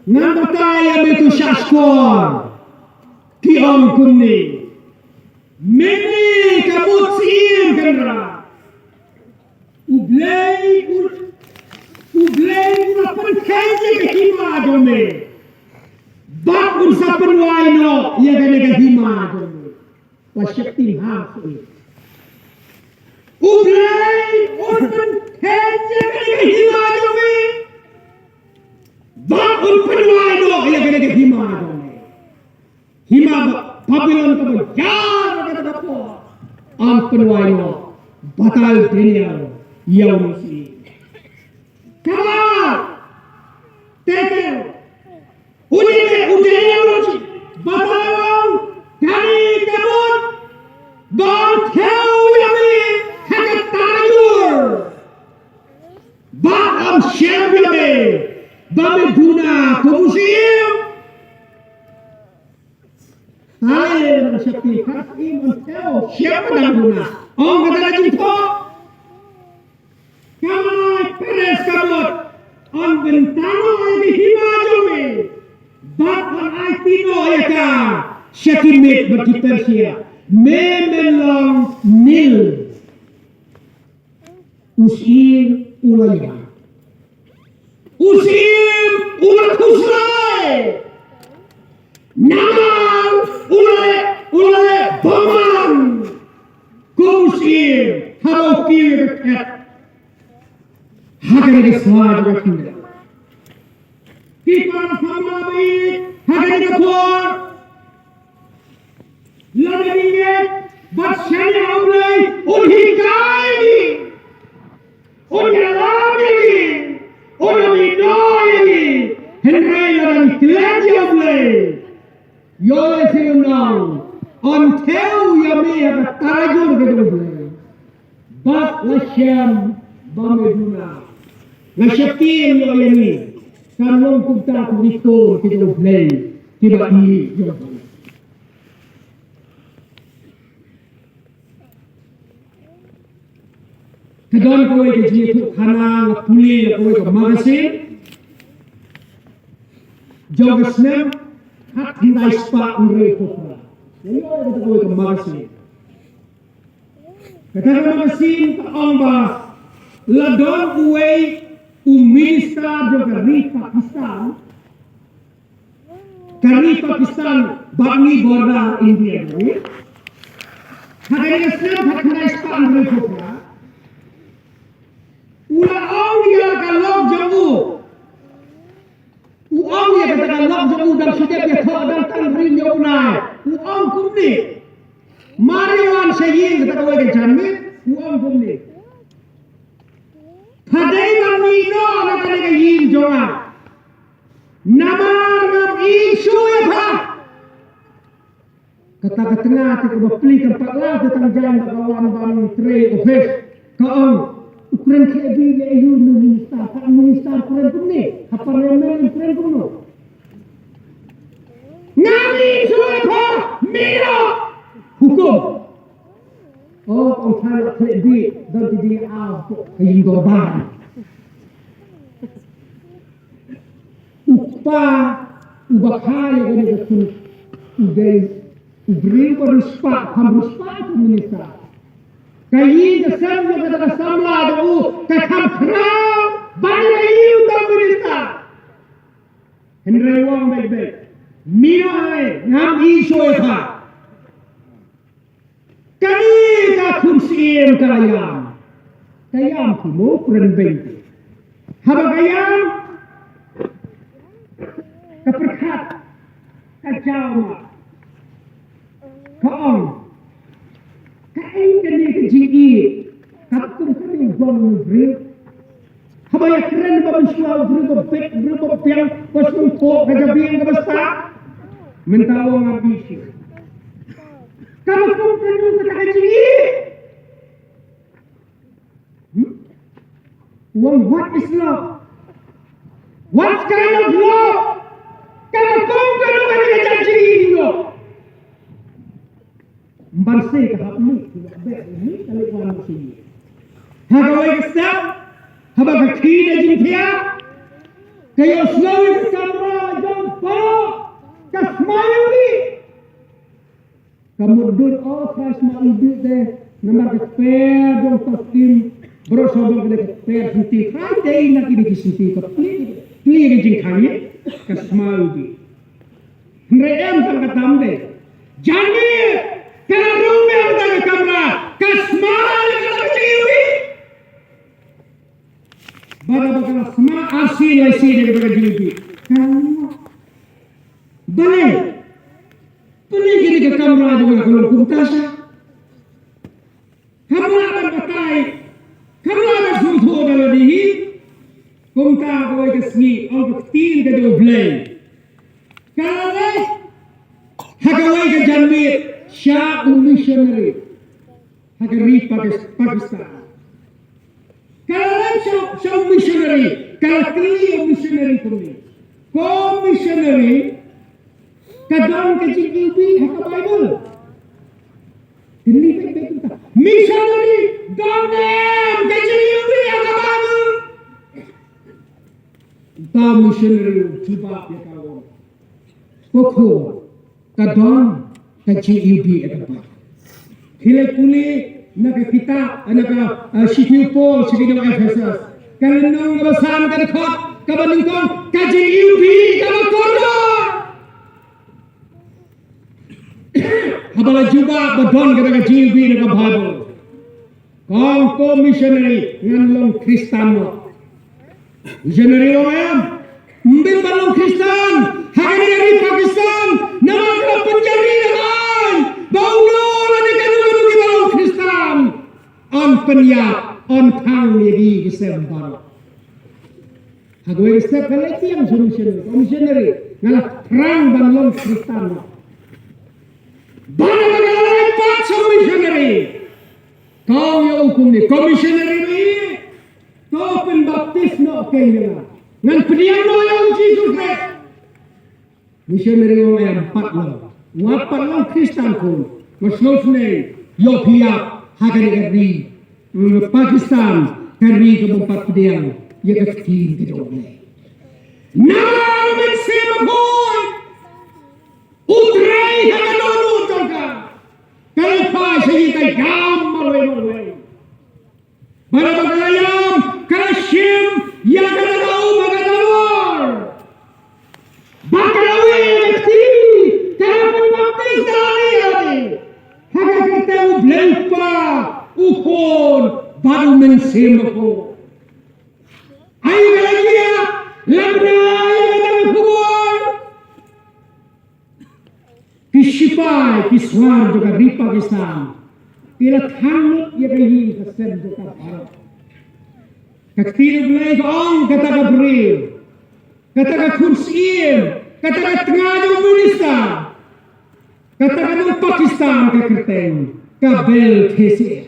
ngan batai ïa me tu sha shkor. Ki ong kumne: Mene, ka mut Syiem Kynrad, U Blei, U, U Blei u la pynkheiñ ïa ka hima jong me, bad un sa pynwai noh ïa kane ka hima jong me. Wat sheptieng, ha, sngewthuh. U Blei un pynkheiñ ïa kane ka hima jong me, bad un pynwai noh ïa kane ka hima jong me. Hima Ba-, Babilon kaba ïar ha kata ka por, yn pynwai noh. Batai u Daniel ïa une u syiem. Kaba, tekel, une u Daniel u batai, u ong: Kane ka mut ban thew ïa me ha ka tarajur, bad yn shem ïa me ba me duna kum u syiem. Ai, ka shakti, ka shakti, man teo, shem ka dang duna. Ong kata ka jingthoh. Ka Haiperes ka mut, yn bynta noh ïa ka hima jong me, bad yn aiti noh ïa ka sha ki Med bad ki Persia. Me men long nil. U syiem u la ïa. U syiem u la khuslai. Namar u la leh, u la leh bymman kum u syiem haba u kiew ïa ka khet ha kane ka sla jong ka kingdom. Ki para samla ba ïeit, ha kane ka por, lada ngi ngeit bad shaniah ha U Blei, un hikai ïa ngi, un ïalam ïa ngi, un ïamih noh ïa ngi. Hynrei lada ngi klet ïa U Blei, ïoh lehse un ong, yn thew ïa me ha ka tarajur ka jong U Blei, bad la shem ba me duna. Nga sheptieng ïa ngi kan long kumta kum ki khun ki jong U Blei kiba ïeit ïa U Blei. Don kawei ka jingïathuhkhana nga pule ïa kawei ka magazine jong ka snem khatkhyndai spah hynriewphew phra. Nga ïoh ïa kata kawei ka magazine. Kata ka magazine ka ong ba la don uwei u minister jong ka ri Pakistan. Ka ri Pakistan bad ngi border India ngi. Ha kane ka snem khatkhyndai spah hynriewphew phra. U la ong ïa ka lok jong u. U ong ïa kata ka lok jong u dang shu dep ïathoh dang tang ri ñiew bnai. U ong kumne. Mar ïa wan sha ïing kata kawei ka janmiet. U ong kumne. Pha dei ban mih noh na kane ka ïing jong nga. Namar ngam ïeit shuh ïa pha. Kata ka tnga te kaba plie kan pat la te tang jan ba ka wan ban trei office. Ka ong u kren khlem bih ïa u minister, ka minister kren kumne, ha parliament kren kumno. Ngam ïeit shuh ïa pha, mih noh. Hukum. Oh, ka ong pha la khlem bih, don te jingïa ka ïing dorbar. U kpa uba kha ïa kane ka thong u dei u briew ba riewspah, kham riewspah u minister. Ka ïing ka sem ïa kata ka samla jong u ka kham khraw ban ïa ka ïing u minister. Hynrei u ong beit beit, mih noh ei, ngam ïeit shuh ïa pha. Kane ka khun syiem ka la ïam. Ka ïam ki mo pren beng. Haba ka ïam, ka pyrkhat, ka jaw ma. Ka ong, kaei kane ka jingïeit? Ka kum kane u don u briew. Haba ïa kren ba mynshuwa u briew ba bit, u briew ba biang, ba sngewthuh ka jabieng kaba stad. Mynta u ong, ngam ïeit shuh. Kaba kum kano kata ka jingïeit? Hmm? U ong, what is love? What kind of love? Kaba kum kano kata ka jingïeit? Mban se ka hap mih, ka hap beh mih, ka leh wan mih sini. Ha kawei ka step, haba ka khie da jingthiah, ka ïohsngew ïa ka kamra jong baroh, ka smile mih. Ka mut dud o Khrist ma u dud de, namar ka per jong ka tim, baroh sawdong ka dei ka per senti, ka dei na ki dei ki senti, ka pli, pli ka jingkhang ïa, ka smile mih. Hynrei em tang ka tam de. Janmiet ka la rung biang tang ka kamra, ka sma ïa ka la ka jingïewbih. Bad haba ka la sma arsien laisien ïa ka la ka jingïewbih, ka la ïoh. Balei? Balei kane ka kamra jong nga ka long kumta sha? Kam lah ban batai, kam lah ban sngewthuh da lade hi. Kumta kawei ka sngi, ong ka ktien ka jong U Blei. Ka la leit ha kawei ka janmiet sha u missionary ha ka ri Pakis-, Pakistan. Ka la leit sha, sha u missionary, ka la kylli u missionary kumne. Ko missionary, ka don ka jingïewbih ha ka Bible? Kylli beit beit kumta. Missionary, don em ka jingïewbih ha ka Bible? Uta u missionary u jubab ïa ka, u ong, ko khun, ka don ka jingïewbih ha ka Bible. Khie leit pule na ka kitab, na ka, eh, shithi u Paul sha ki nong Ephesus. Ka lynnong kaba san, ka dkhot kaba nyngkong, ka jingïewbih kaba kordor. Haba la jubab ba don kata ka jingïewbih na ka Bible, ka ong, ko missionary, ngan long Khristan noh. Missionary u ong, em, ym bun ban long Khristan ha kane ka ri Pakistan, namar ka la pynjari da ka aiñ ba uno lane kano kano kiba long Khristan yn pynïap, yn khang ïa ki, ki sem baroh. Ha kawei ka step ka leit biang sha u missionary, ko missionary, nga la thrang ban long Khristan noh. Bad haba ka la leit pat sha u missionary, ka ong ïa u kumne, ko missionary, to pynbaptis noh kein ïa nga, ngan pdiang noh ïa u Jisu Khrist. Missionary u ong, em, pat long. Wat pat long Khristan khun. Nga sngewsynei ïoh phi ïap ha kane ka ri Pakistan ka ri kaba pat pdiang ïa ka ktien ka jong U Blei. Namar U Mynsiem Bakhuid u trei ha ka dohnud jong ka, ka la phah sha ïing ka ïam marwei marwei. Bad haba ka la ïam ka la shim ïa kata ka um ha ka tabor. Bad ka la weng ïa ka kti, ka la pynbaptis da lade lade ha ka kyrteng U Blei Kpa, U Khun bad U Mynsiem Bakhuid. Aïu ka la jia? La bna ïa kata ka khubor. Ki shipai ki shuwa jong ka ri Pakistan ki la thang lut ïa ka ïing ka sem jong ka Bharat. Ka ktien U Blei ka ong, kata ka briew, kata ka khun syiem, kata ka tnga jong u minister, kata ka nong Pakistan ka kyrteng ka Belkhesia.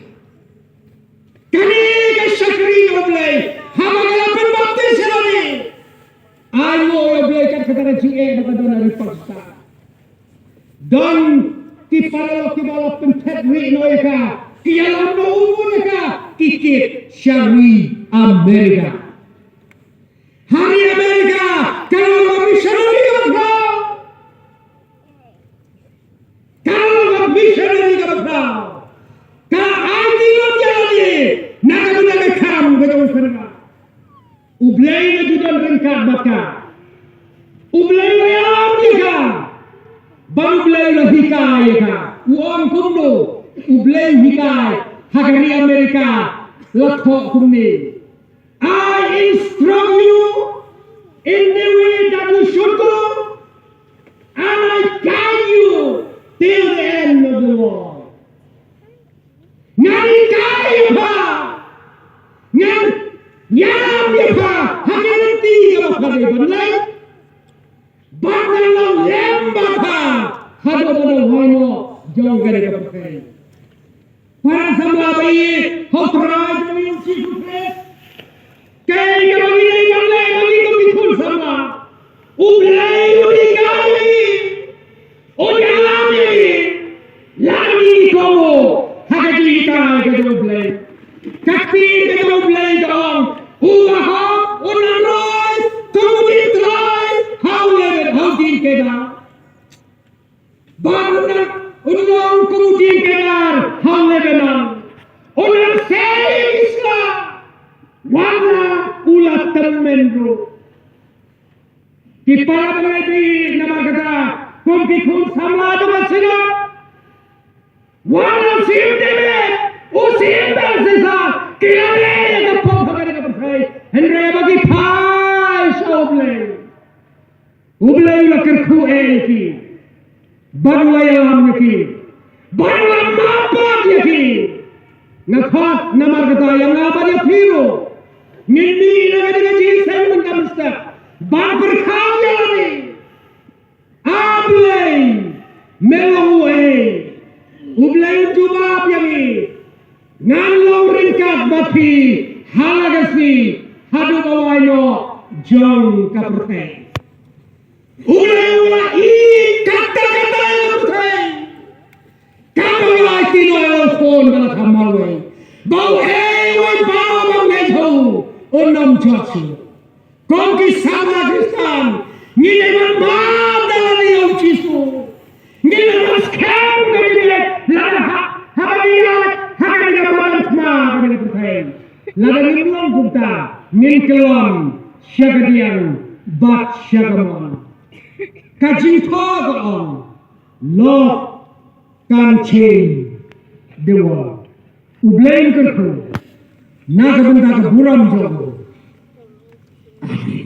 Kane ka shakri U Blei, haba ka la pynbaptis ïa lade, ai nguh ïa U Blei kat kata ka jingeh ba ka don ha ri Pakistan. Don ki paralok kiba la pynthet rieh noh ïa ka, ki ïalam noh ummat ïa ka, ki kit sha ri Amerika. Ha ri Amerika ka long ka missionary kaba khraw. Ka long ka missionary kaba khraw. Ka aiti lut ïa lade na ka bynta ka kam ka jong U Kynrad. U Blei u la ju don ryngkat bad ka. U Blei u la ïalam ïa ka. Bad U Blei u la hikai ïa ka. U ong kumno U Blei u hikai ha ka ri Amerika? La thoh kumne: I instruct you in the way that you should go, and I guide you till the end of the world. Ngan hikai ïa pha, ngan ïalam ïa pha ha ka lynti kaba pha dei ban leit, bad ngan long lem bad pha haduh ba la wai noh jong kane ka pyrthei. Para samla ba ïeit ha U Trai jong ngi U Jisu Khrist, kaei kaba ngi dei ban leh ma ngi kum ki khun samla? U Blei u hikai ïa ngi, u ïalam ïa ngi, lada ngi kohnguh ha ka jinghikai ka jong U Blei. Ka ktien ka jong U Blei ka ong, uba hok un nang roi kum u diengtrai ha u Lebanon, ha u dieng kedar. Bad un nang, un long kum u dieng kedar ha u Lebanon. Un nang sei ïa ki sla wat la u la tymmen ruh. Ki para bangeit, namar kata, kum ki khun samla jong ka synod, wat la u Syiem David, u Syiem Belshassar, ki la leh ïa ka pop ha kane ka pyrthei, hynrei haba ki phai sha U Blei, U Blei u la kyrkhu eh ïa ki, bad u la ïalam ïa ki, bad u la map ïa ki. Nga khot namar kata ïa nga bad ïa phi ruh, ngin mih na kane ka jingïaseng mynta mynstep ban pyrkhat ïa lade. A Blei, me long uei? U Blei un jubab ïa ngi, ngan long ryngkat bad phi ha la ka sngi haduh ba wai noh jong ka pyrthei. U Blei u la ïeit katta katta ïa ka pyrthei. Kaba u la aiti noh ïa u Khun ba la kham marwei, ba uei uei ba u bym ngeit ha u un ym jot shuh. Kum ki samla Khristan, ngi dei ban mad da lade ïa u Jisu. Ngi dei ban skhem ka jingngeit lada ha, haba ngi ïaid ha kane ka madan thma, ha kane ka pyrthei. Lada ngim long kumta, ngin kyllon sha ka diang bad sha ka mon. Ka jingthoh ka ong, love can change the world. U Blei un kyrkhu na ka bynta ka burom jong u. Amen.